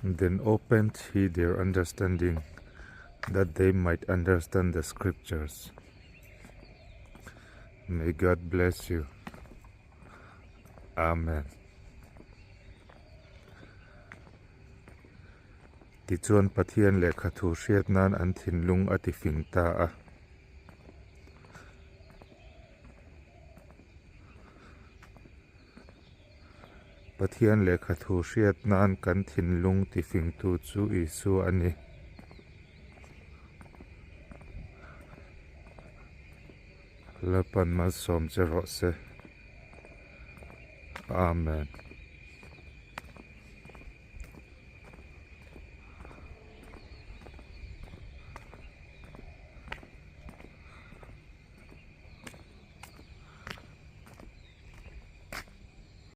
Then opened he their understanding that they might understand the scriptures. May God bless you. Amen. Tichuan Pathian lehkha thu hriat nan an thinlung a tifing ta a. Pathian lehkha thu hriat nan kan thinlung tifingtu chu Isua a ni. Lalpan malsawm che rawh se. Amen.